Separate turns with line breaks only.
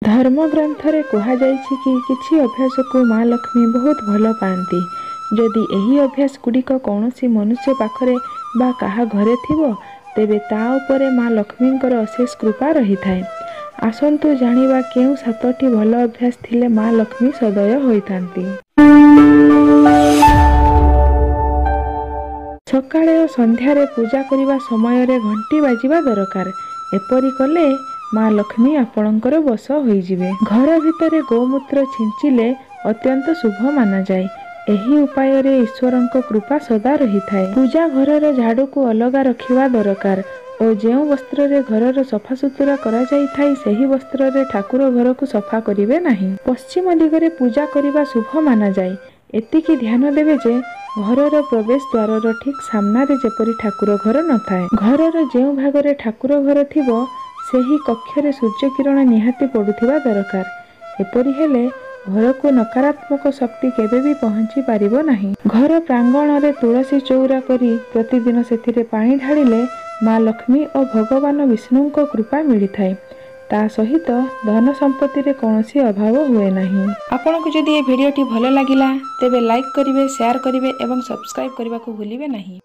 ଧର୍ମଗ୍ରନ୍ଥରେ କୁହାଯାଇଛି କି କିଛି ଅଭ୍ୟାସକୁ ମା ଲକ୍ଷ୍ମୀ ବହୁତ ଭଲ ପାଆନ୍ତି। ଯଦି ଏହି ଅଭ୍ୟାସ ଗୁଡ଼ିକ କୌଣସି ମନୁଷ୍ୟ ପାଖରେ ବା କାହା ଘରେ ଥିବ, ତେବେ ତା ଉପରେ ମା ଲକ୍ଷ୍ମୀଙ୍କର ଅଶେଷ କୃପା ରହିଥାଏ। ଆସନ୍ତୁ ଜାଣିବା କେଉଁ 7ଟି ଭଲ ଅଭ୍ୟାସ ଥିଲେ ମା ଲକ୍ଷ୍ମୀ ସଦୟ ହୋଇଥାନ୍ତି। ସକାଳେ ଓ ସନ୍ଧ୍ୟାରେ ପୂଜା କରିବା ସମୟରେ ଘଣ୍ଟି ବାଜିବା ଦରକାର। ଏପରି କଲେ ମା ଲକ୍ଷ୍ମୀ ଆପଣଙ୍କର ବଶ ହୋଇଯିବେ। ଘର ଭିତରେ ଗୋମୂତ୍ର ଛିଞ୍ଚିଲେ ଅତ୍ୟନ୍ତ ଶୁଭ ମାନାଯାଏ। ଏହି ଉପାୟରେ ଈଶ୍ୱରଙ୍କ କୃପା ସଦା ରହିଥାଏ। ପୂଜା ଘରର ଝାଡୁକୁ ଅଲଗା ରଖିବା ଦରକାର ଓ ଯେଉଁ ବସ୍ତ୍ରରେ ଘରର ସଫାସୁତୁରା କରାଯାଇଥାଏ, ସେହି ବସ୍ତ୍ରରେ ଠାକୁର ଘରକୁ ସଫା କରିବେ ନାହିଁ। ପଶ୍ଚିମ ଦିଗରେ ପୂଜା କରିବା ଶୁଭ ମାନାଯାଏ। ଏତିକି ଧ୍ୟାନ ଦେବେ ଯେ ଘରର ପ୍ରବେଶ ଦ୍ୱାରର ଠିକ୍ ସାମ୍ନାରେ ଯେପରି ଠାକୁର ଘର ନଥାଏ। ଘରର ଯେଉଁ ଭାଗରେ ଠାକୁର ଘର ଥିବ, ସେହି କକ୍ଷରେ ସୂର୍ଯ୍ୟ କିରଣ ନିହାତି ପଡୁଥିବା ଦରକାର। ଏପରି ହେଲେ ଘରକୁ ନକାରାତ୍ମକ ଶକ୍ତି କେବେ ବି ପହଞ୍ଚି ପାରିବ ନାହିଁ। ଘର ପ୍ରାଙ୍ଗଣରେ ତୁଳସୀ ଚଉରା କରି ପ୍ରତିଦିନ ସେଥିରେ ପାଣି ଢାଳିଲେ ମା ଲକ୍ଷ୍ମୀ ଓ ଭଗବାନ ବିଷ୍ଣୁଙ୍କ କୃପା ମିଳିଥାଏ। ତା ସହିତ ଧନ ସମ୍ପତ୍ତିରେ କୌଣସି ଅଭାବ ହୁଏ ନାହିଁ। ଆପଣଙ୍କୁ ଯଦି ଏ ଭିଡ଼ିଓଟି ଭଲ ଲାଗିଲା, ତେବେ ଲାଇକ୍ କରିବେ, ସେୟାର କରିବେ ଏବଂ ସବସ୍କ୍ରାଇବ୍ କରିବାକୁ ଭୁଲିବେ ନାହିଁ।